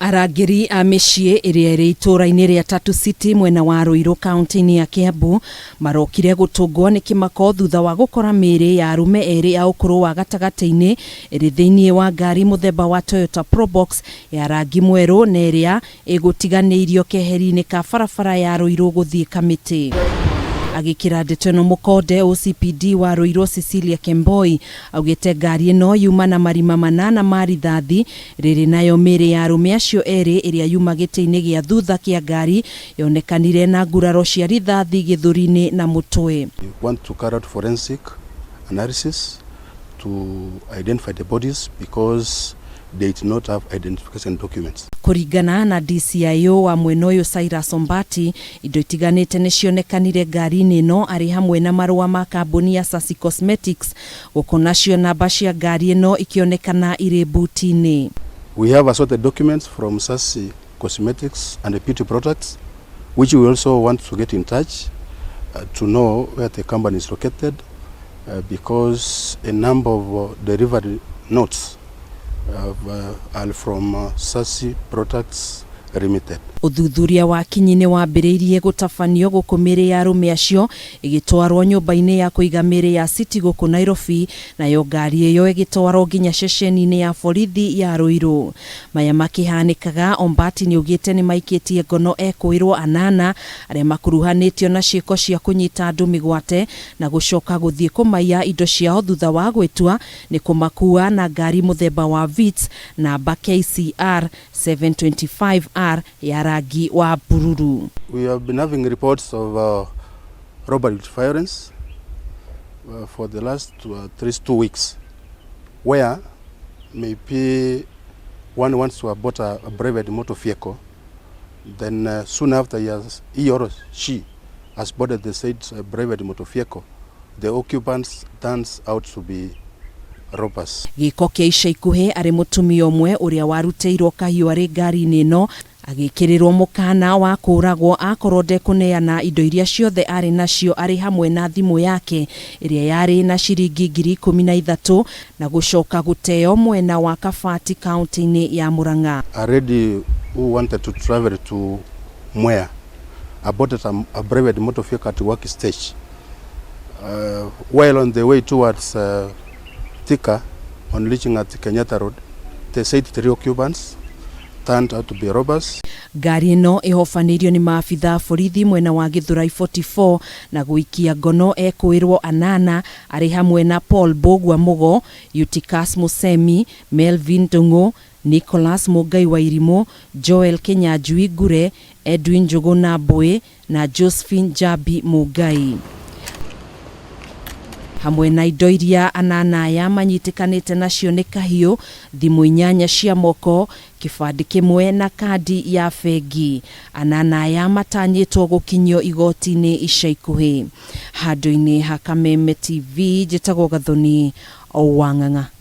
Arangĩri a mĩciĩ ĩrĩa ĩrĩ itũũra-inĩ rĩa Tatu City mwena wa Ruiru kaunti-inĩ ya Kiambu marokire gũtũngwo nĩ kĩmako thutha wa gũkora mĩĩrĩ ya arũme erĩ a ũkũrũ wa gatagatĩ-inĩ ĩrĩ thĩinĩ wa ngari mũthemba wa Toyota Probox ya rangi mwerũ na ĩrĩa ĩgũtiganĩirio keheri-inĩ ka barabara ya Ruiru gũthiĩ Kamĩtĩ. Agĩkĩra ndeto ĩno mũkonde, OCPD wa Ruiru Cecilia Kemboi augĩte ngari ĩno yuma na marima manana ma rithathi Rĩrĩ nayo mĩĩrĩ ya arũme acio erĩ ĩrĩa yuma gĩtĩ-inĩ gĩa thutha kĩa ngari yonekanire na nguraro cia rithathi gĩthũri-inĩ na mũtwe. We want to carry out forensic analysis to identify the bodies because they did not have identification documents. Kũringana na DCIO wa mwena ũyũ Cyrus Ombati, indo itiganĩte nĩ cionekanire ngari-inĩ ĩno arĩ hamwe na marũa ma kambuni ya Sasi Cosmetics Gũkũ nacio namba cia ngari ĩno ikĩonekana irĩ mbuti-inĩ. We have assorted documents from Sasi Cosmetics and Beauty Products which we also want to get in touch to know where the company is located because a number of delivery notes are from Sasi Products Limited. Ũthuthuria wa kinyi nĩ wambĩrĩirie gũtabanio gũkũ mĩĩrĩ ya arũme acio ĩgĩtwarwo nyũmba-inĩ ya kũiga mĩĩrĩ ya City gũkũ Nairobi, nayo ngari ĩyo ĩgĩtwarwo nginya ceceni-inĩ ya borithi ya Ruiru. Maya makĩhanĩkaga, Ombati nĩaugĩte nĩmaikĩtie ngono ekũĩrwo anana arĩa makuruhanĩtio na ciĩko cia kũnyita andũ mĩgwate na gũcoka gũthiĩ kũmaiya indo ciao thutha wa gwĩtua nĩ kũmakua na ngari mũthemba wa Vitz namba KCR 725R ya rangi wa bururu. We have been having reports of robbery with violence for the last at least 2 weeks, where maybe one wants to abort a private motor vehicle, then soon after he or she has boarded the said private motor vehicle, the occupants turns out to be robbers. Gĩko kĩa ica ikuhĩ arĩ mũtumia ũmwe ũrĩa warutĩirwo kahiũ arĩ ngari-inĩ ĩno agĩkĩrĩrwo mũkana wa kũũragwo akorwo ndekũneana indo iria ciothe arĩ nacio arĩ hamwe na thimũ yake ĩrĩa yarĩ na ciringi 13,000 na gũcoka gũteo mwena wa Kabati kaunti-inĩ ya Murang'a. A lady who wanted to travel to Mwea aborted a private motor vehicle at work stage. While on the way towards Thika, on reaching at Kenyatta Road, the said 3 occupants turned out to be robbers. Ngari ĩno ĩhobanĩirio nĩ maabitha a borithi mwena wa Githurai 44 na gũikia ngono ekũĩrwo anana arĩ hamwe na Paul Mbũgua Mũgo, Eutychus Mũcemi, Melvin Ndung'u, Nicholas Mũngai wa Irimũ, Joel Kĩnyanjui Ngure, Edwin Njũgũna Mbũĩ na Josephine Njambi Mũngai. Hamwe na indo iria anana aya manyitĩkanĩte nacio nĩ kahiũ, thimũ inyanya cia moko, kĩbandĩ kĩmwe na kandi ya bengi. Anana aya matanyĩtwo gũkinyio igoti-inĩ ica ikuhĩ. Handũ-inĩ ha Kameme TV, njĩtagwo Gathoni Wang'ang'a.